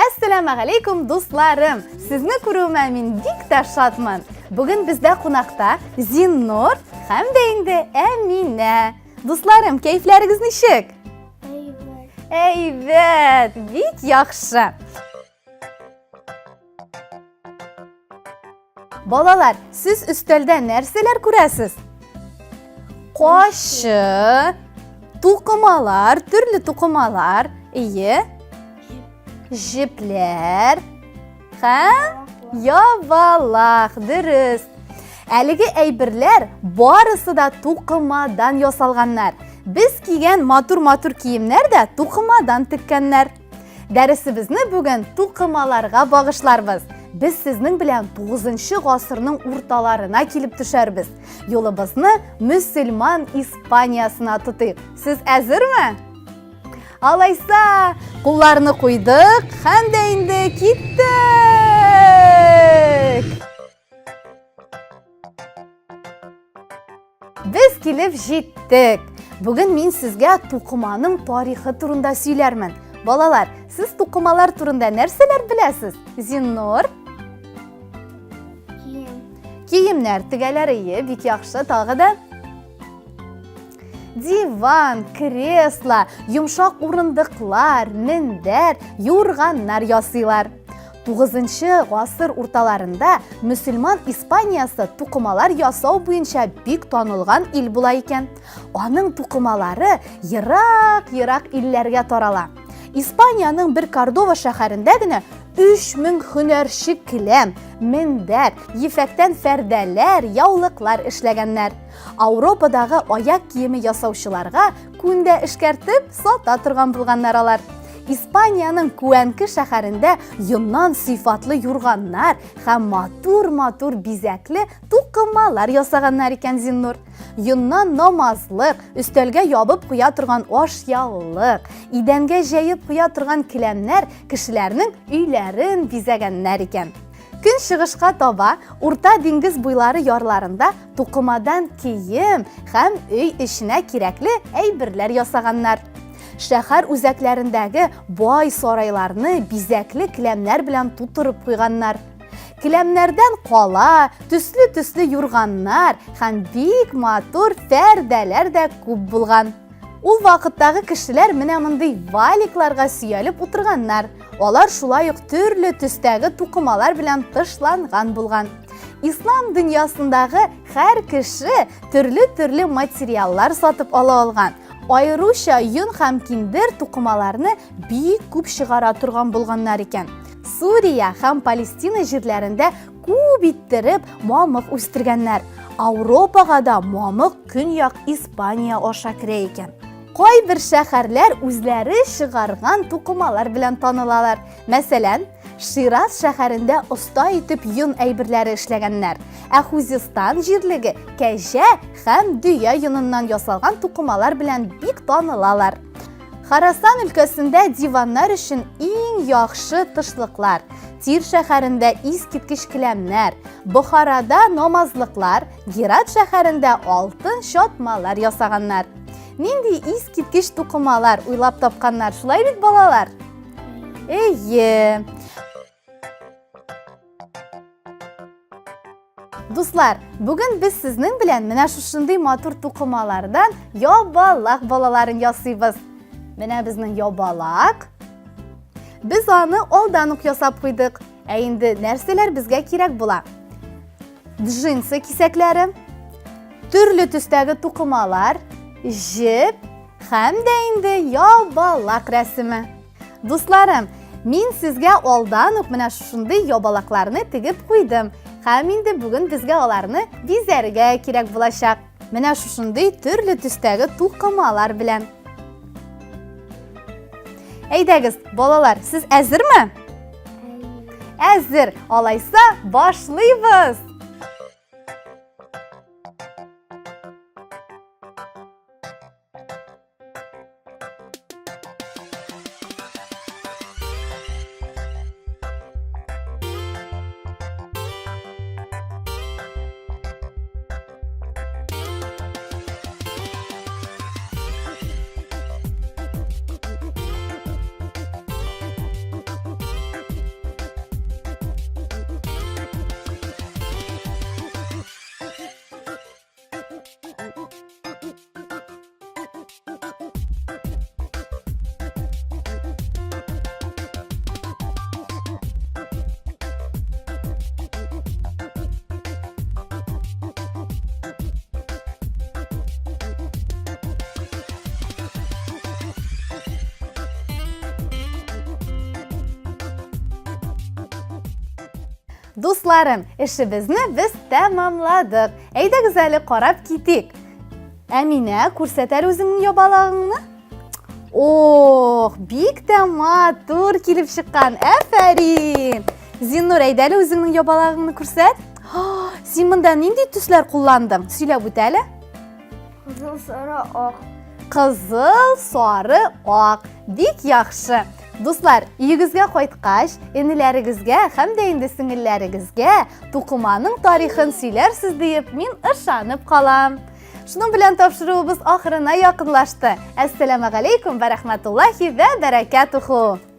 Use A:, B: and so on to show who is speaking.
A: Әссәламәгаләйкүм, дусларым! Сезне күрүемә мин бик тә шатмын. Бүген бездә кунакта Зиннур һәм дә инде Әминә. Дусларым, кәефләрегез ничек?
B: Әйбәт.
A: Әйбәт, бик яхшы. Балалар, сез өстәлдә нәрсәләр күрәсез? Кашы, тукымалар, төрле тукымалар, ие, җепләр һәм ябалак, дөрес. Әлеге әйберләр барысы да тукымадан ясалганнар. Без кигән матур-матур киемнәр дә тукымадан теккәннәр. Дәресебезне бүген тукымаларга багышларбыз. Без сезнең белән 9 гасырның урталарына килеп төшәрбез. Юлыбызны мөселман Испаниясына тотыйк. Сез әзерме? Алайса, кулларны куйдык һәм дә инде киттек! Без килеп җиттек. Бүген мин сезгә тукыманың тарихы турында сөйләрмен. Балалар, сез тукымалар турында нәрсәләр беләсез? Зиннур?
B: Кием.
A: Киемнәр тегәләр, ие, бик яхшы. Тагы да? Диван, кресло, йомшак урындыклар, мендәр, юрганнар ясыйлар. 9 гасыр урталарында мөселман Испаниясе тукымалар ясау буенча бик танылган ил була икән. Аның тукымалары ерак-ерак илләргә тарала. Испаниянең бер Кордова шәһәрендә генә 3000 һөнәрче келәм, мендәр, ефәктән фәрдәләр, яулыклар эшләгәннәр. Ауропадагы аяк киеме ясаучыларга күн дә эшкәртеп сата торган булганнар алар. Испаниянең Куэнке шәһәрендә йоннан сыйфатлы юрганнар һәм матур-матур бизәкле тукымалар ясаганнар икән Зиннур. Йоннан намазлык, өстәлгә ябып куя торган ашъяулык, идәнгә җәеп куя торган келәмнәр кешеләрнең өйләрен бизәгәннәр икән. Көнчыгышка таба Урта диңгез буйлары ярларында тукымадан кием һәм өй эченә кирәкле әйберләр ясаганнар. Шәһәр үзәкләрендәге бай сарайларны бизәкле келәмнәр белән тутырып куйганнар. Келәмнәрдән кала, төсле-төсле юрганнар һәм бик матур пәрдәләр дә күп булган. Ул вакыттагы кешеләр менә мондый валикларга сөялеп утырганнар. Алар шулай ук төрле төстәге тукымалар белән тышланган булган. Ислам дөньясындагы һәр кеше төрле-төрле материаллар сатып ала алган. Аеруча йон һәм киндер тукымаларны бик күп чыгара торган булганнар икән. Сурия һәм Палестина җирләрендә күп иттереп мамык үстергәннәр. Ауропага да мамык Көньяк Испания аша керә икән. Кайбер шәһәрләр үзләре чыгарган тукымалар белән танылалар. Мәсәлән, Шираз шәһәрендә оста итеп йон әйберләре эшләгәннәр. Ә Хузистан җирлеге кәҗә һәм дөя йоныннан ясалган тукымалар белән бик танылалар. Харасан өлкәсендә диваннар өчен иң яхшы тышлыклар, Тир шәһәрендә искиткеч келәмнәр, Бохарада намазлыклар, Герат шәһәрендә алтын чатмалар ясаганнар. Нинди искиткеч тукымалар уйлап тапканнар, шулай бит, балалар? Әйе. Дуслар, бүген без сезнең белән менә шушындый матур тукымалардан ябалак балаларын ясыйбыз. Менә безнең ябалак. Без аны алдан ук ясап куйдык. Ә инде нәрсәләр безгә кирәк була? Джинсы кисәкләре, төрле төстәге тукымалар, җеп һәм дә инде ябалак рәсеме. Дусларым, мин сезгә алдан ук менә шушындый ябалакларны тегеп куйдым. Һәм инде бүген безгә аларны бизәргә кирәк булачак. Менә шушындый төрле төстәге тукымалар белән. Әйдәгез, балалар, сез әзерме? Әзер. Алайса, башлыйбыз. Дусларым, эшебезне без тәмамладык. Әйдәгез әле карап китик. Әминә, күрсәт әле үзеңнең ябалагыңны. Ох, бик тә матур килеп чыккан. Әфәрин! Зиннур, әйдә әле үзеңнең ябалагыңны күрсәт. Син монда нинди төсләр кулландың? Сөйләп үт әле.
B: Кызыл, сары, ак.
A: Кызыл, сары, ак. Бик яхшы. Дуслар, өегезгә кайткач, энеләрегезгә һәм дә инде сеңелләрегезгә тукыманың тарихын сөйләрсез диеп мин ышанып калам. Шуның белән тапшыруыбыз ахырына якынлашты. Әссәламәгаләйкүм вә рәхмәтуллаһи вә бәрәкәтүһү.